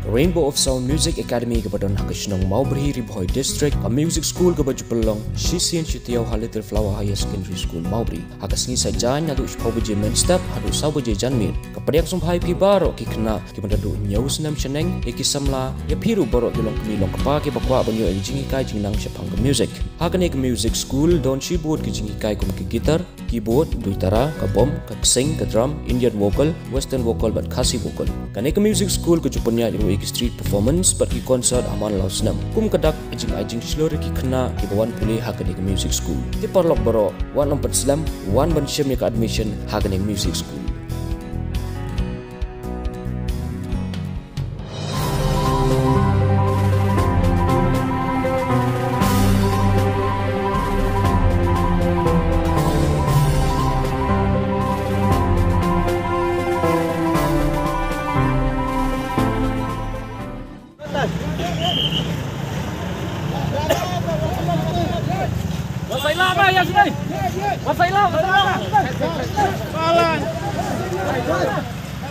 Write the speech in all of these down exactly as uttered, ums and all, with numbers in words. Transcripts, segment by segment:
Ka Rainbow of Sound Music Academy kaba don ha ka shnong Mawbri, Ri Bhoi District, ka music school kaba ju pynlong shisien shi taïew ha Little Flower Higher Secondary School, Mawbri. Ha ka sngi Saitjaiñ naduh shiphew baje mynstep haduh saw baje janmiet. Ka pdiang sngewbha ïa phi baroh ki khynnah kiba naduh hynñiew snem shaneng, ïa ki samla, ïa phi ruh baroh ki longkmie longkpa kiba kwah ban ïoh ïa ka jinghikai jingnang shaphang ka music. Ha kane ka music school don shibun ki jinghikai kum ka guitar, keyboard, duitara, ka bom, ka ksing, ka drum, Indian vocal, western vocal bad Khasi vocal. Kane ka music school ka ju pynïaid ruh ïa ki street performance bad ki concert ha man la u snem. Kum ka dak ka jingai jingshlur ïa ki khynnah kiba wan pule ha kane ka music school. Te paralok baroh, wat nym pat slem, wan ban shim ïa ka admission ha kane ka music school.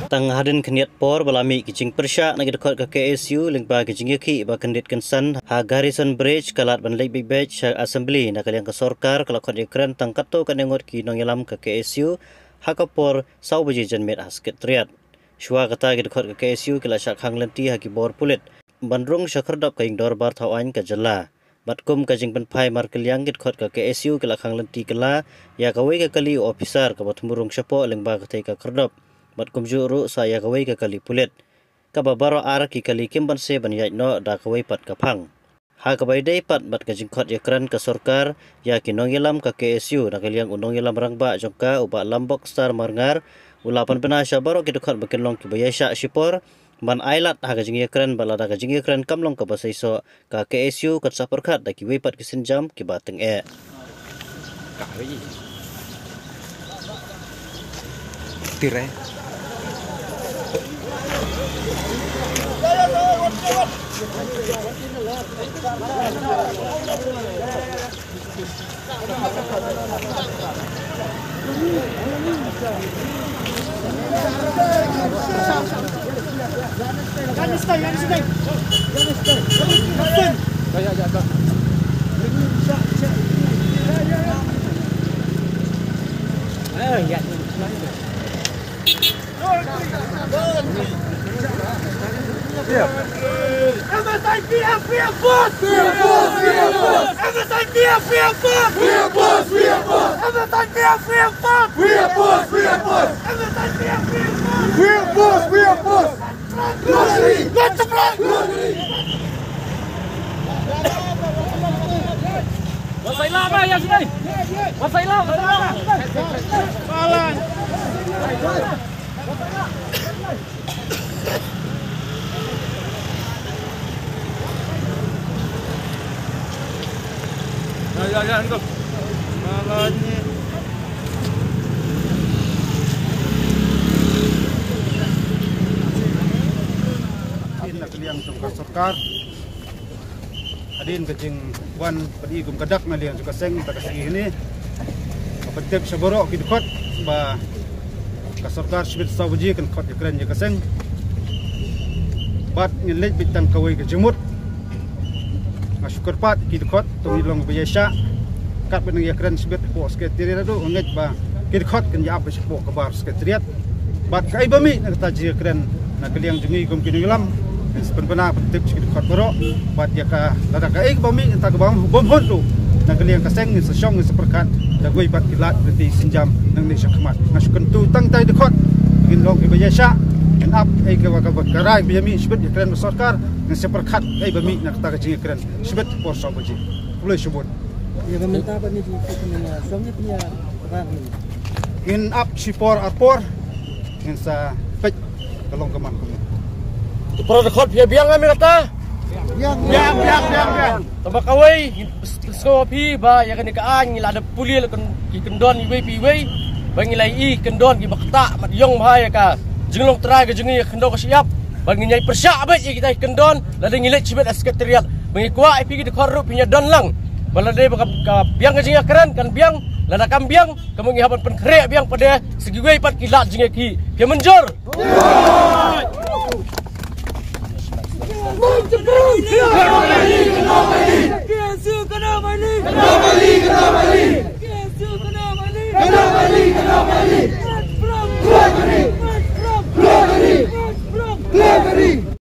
Tang hadien khyndiat por ba la mih ki jingpyrshah na ki dkhot ka K S U lyngba ki jingïakhih ba kyndit kynsan ha Garrison Bridge, ka lad ban leit beit beit sha Assembly na ka liang ka sorkar, ka la khot ïakren tang katto katne ngut ki nongïalam ka K S U ha ka por saw baje janmiet ha Secretariat. Shuwa kata ki dkhot ka K S U ki la shah khang lynti ha ki bor pulit ban rung sha khyrdop ka ïing dorbar thaw aiñ ka jylla. Bad kum ka jingpynphai markylliang, ki dkhot ka K S U ki la khang lynti kylla ïa kawei ka kali u ophisar kaba thmu rung shapoh lyngba katei ka khyrdop. Bad kumjuh ruh sa ïa kawei ka kali pulit. Kaba baroh ar ki kali kim banse ban ïaid noh da kawei pat ka phang. Ha kaba ïadei pat bad ka jingkhot ïakren ka sorkar ïa ki nongïalam ka K S U, na ka liang u nongïalam rangbah jong ka, u Bah Lambok Star Marngar, u la pynbna sha baroh ki dkhot ba kin long kiba ïaishah shipor ban ai lad ha ka jingïakren, bad lada ka jingïakren kam long kaba seisoh, ka K S U kan sa pyrkhat da kiwei pat ki sienjam kiba tyngeh. Tire. M S I P F, we are force! We are force! We are force! M S I P F, we are force! We are force! We are force! M S I P F, we are force! We are force! We are force! M S I P F, we are force! We are force! We are force! Lottery! Lottery! Lottery! Wasai lama ya sini. Wasai lama, wasai lama. Ya, ya, ya, itu. Malanya. Ina kaliang jong ka sorkar. Hadien ka jingwan padi kum ka dak na liang jong ka seng ta ka sngi hini. Ka pyntip sha baroh ki dkhot ba ka sorkar shibit saw baje kan khot ïakren ïa ka seng. Bad ngin leit beit tang kawei ka jingmut. Nga shu kyrpad ki dkhot to ngi long ba ïaishah. Kat ba nang ïakren shibit hapoh Secretariat ruh nga ngeit ba ki dkhot kan ïa ap shapoh ka bar Secretariat. Bad kaei ba mih na kata jingïakren na ka liang jong ngi kum ki nongïalam, ngin sa pynbna pyntip sha ki dkhot baroh. Bad ïa ka lada kaei ba mih na kata ka bam bym hut ruh na ka liang ka seng ngin sa shong ngin sa pyrkhat da kawei pat ki lad lynti sienjam nangne sha khmat. Nga shu kyntu tang tai dkhot ngin long kiba ïaishah, ngin ap ei kaba ka rai ba ïa mih shibit ïakren bad sorkar, ngin sa pyrkhat ei ba mih na kata ka jingïakren shibit por saw baje. Khublei shibun. Ïa ka mynta ba ni ki, ki, ki, shong ni, ki, ïa, rang ni. Ngin ap shi por ar por ngin sa peit ka long ka man kumno. To para dkhot phi biang ami kata? Biang, biang, biang, biang, biang. Tang ba kawei ngin pynshai phi ba ïa kane ka aiñ ngi la da pule la ki kyndon iwei pa iwei. Ba ngi la i kyndon kiba ktah mat ïong bha ïa ka jinglong trai ka jong ngi ïa ka khyndew ka shyiap. Ba ngin ïai pyrshah beit ïa kita ki kyndon lada ngi leit shibit ha Secretariat. Ba ngi kwah ïa phi ki dkhot ruh phin ïa don lang. Ba lada ba ka, ka biang ka jingïakren kan biang, lada kam biang ka mut ngi hap ban pynkhreh biang pat de sa kiwei pat ki lad jingïakhih. Phi mynjur?